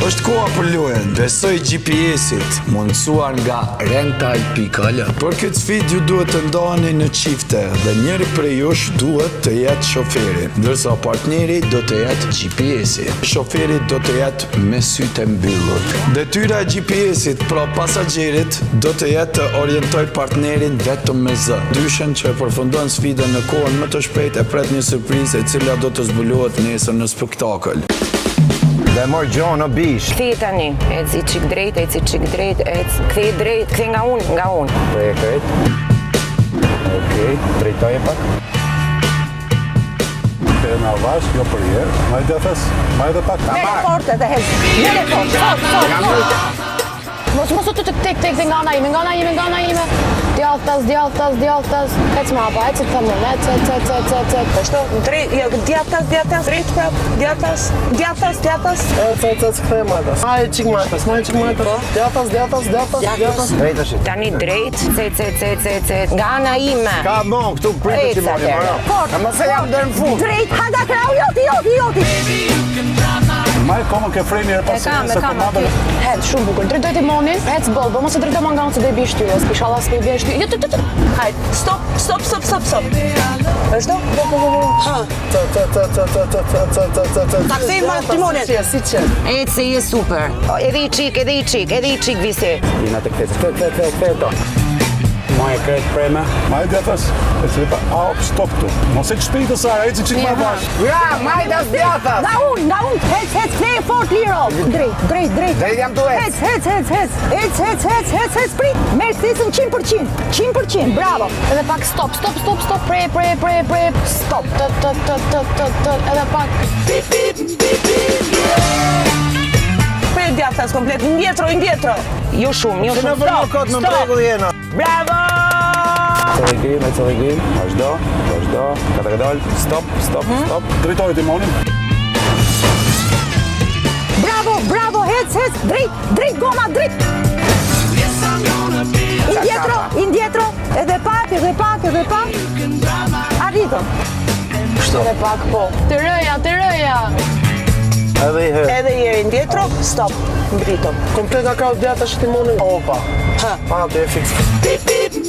Është koha për lojën, Besoji GPS-it, mundësuar nga Rental.al. Për këtë sfidë ju duhet të ndaheni në çifte dhe njëri prej jush duhet të jetë shoferi, ndërsa partneri do të jetë GPS-i. Shoferi do të jetë me sytë e mbyllur. Detyra e GPS-it, pra pasagjerit, do të jetë të orientojë partnerin vetëm me zë. Dyshen që e përfundon sfidën në kohën më të shpejtë e pret një surprizë e cila do të zbulohet nesër në spektakël. Dhe mor gjonë o bish. Kthej tani, ec i çik drejt, ec i çik drejt, ec, kthej drejt, kthej nga unë, nga unë. Preje krejt. Okej, drejtoje pak. Kthej në avash, jo për herë. Maj djathtas, maj edhe pak. Mere fort edhe hec. Mere fort, fort, fort, fort. Mos mos u të tek tek nga ana ime, nga ana ime, nga ana ime. Djathtas, djathtas, djathtas. Ec mrapa, ec të them unë, ec, ec, ec, ec, ec, ec. Ashtu, drejt, jo, djathtas, djathtas, drejt prap, djathtas, djathtas, djathtas. Ec, ec, ec, kthej majtas. Maj çik majtas, maj çik majtas. Po. Djathtas, djathtas, djathtas, djathtas. Drejt është. Tani drejt, c c c c c, nga ana ime. Ka mo, këtu pritet Ec timoni, atëherë. moro. Fort. Mos e jam deri në fund. Drejt, ha nga krahu joti, joti, joti. Maj komën ke freni e E pas kam, e se kam po aty. Hec, shumë bukur. Drejtoj timonin, hec boll, po mos e drejto më nga unë se do i bie shtyrës. Inshallah s'po i bie shtyrës. Jo, të, të, të. Hajt, stop, stop, stop, stop, stop. Vazhdo? Po, po, po, po. Ha. C, c, c, c, c, c, c, c, c, c, c. Ta kthej ma timonin. Si qe, si qe. Ec se je super. O, Edhe i çik, edhe i çik, edhe i çik visi. Jena të kthesë. Kthe, kthe, kthe, kthe to. Maj e krejt preme. Maj djathtas, e cili pa, a, op, stop këtu. Mos e shpejt o Sara, eci çik më avash. Ja, majtas djathtas. Nga unë, nga unë, hec, hec, kthej fort Liro. Drejt, drejt, drejt. Drejt jam tu ec. Hec, hec, hec, hec. Hec, hec, hec, hec, hec, prit. Merr stisën 100%, 100%, bravo. Edhe pak stop, stop, stop, stop, pre, pre, pre, pre, stop. Të, të, të, të, të, të, edhe pak. Pre djathtas komplet, ndjetro, ndjetro. Jo shumë, jo Se në shumë. vërë Stop, kot në stop. mregull jena. Bravo! Cëllë grim, e cëllë grim. Vazhdo, vazhdo. Ka të dal. Stop, stop, stop. Drejtoj timonin. Bravo, bravo, hec, hec, drejt, drejt goma, drejt. Indjetro, indjetro, edhe pak, edhe pak, edhe pak. Arritëm. Edhe pak, po. Të rëja, të rëja. Edhe i herë. Edhe i herë indjetro, stop, mbritëm. Komplet nga krahu djathtas timonin. Opa. Ha. Pa, aty e fiks.